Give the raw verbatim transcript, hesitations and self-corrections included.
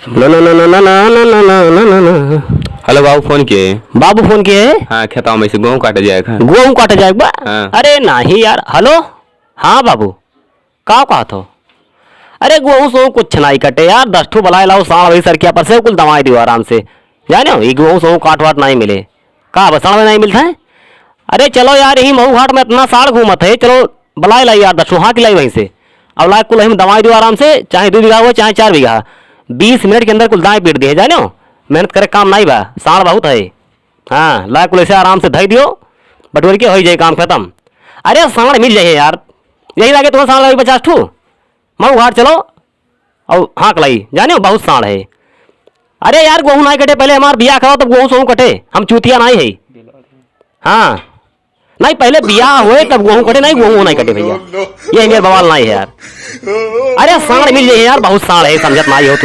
हेलो, बाबू फोन किए। बाबू फोन किए? हाँ, खेतवा में से गेहूं काटे जाए का। गेहूं काटे जाए बा? हाँ। अरे नाही यार। हेलो, हाँ बाबू, का कहत हो? अरे गेहूं सोहूं कुछ नाही कटे यार, दस ठो बलाए लाओ, साँड़ वही सरकिया पर से कुल दवाई दियो आराम से। जाने हो, ये गेहूं सोहूं काट वाट नाही मिले। का बस साँड़ में नाही मिलत है? अरे चलो यार, यही मऊ घाट में इतना साँड़ घूमत है, चलो बलाए लाई यार, दस ठो हाँक लाई वहीं से। अब लाए कुल हम दवाई दियो आराम से, चाहे दो बीघा हो, चाहे चार बीघा। बीस मिनट के अंदर कुल दाएं पीट दिए, जाने हो? मेहनत करे काम नाही बा, साँड़ बहुत है। हाँ, लाए कुल ऐसे आराम से धई दियो, बटोर के हो जाए काम खत्म। अरे साँड़ मिल जाए यार, यही लागे तुम्हें साँड़ लागे पचास ठो। मऊ घाट चलो, और हाँक लाई, जाने हो, बहुत साँड़ है। अरे यार, गेहूं नाही कटे, पहले हमार बियाह कराओ, तब गेहूं सोहूं कटे। हम चूतिया नाही है। हाँ, नाही, पहले बियाह होए, तब गेहूं कटे, नाही, गेहूं नाही कटे भैया। ये मेरे बवाल नाही है यार। अरे साँड़ मिल जाए यार, बहुत साँड़ है, समझत नाही हो तू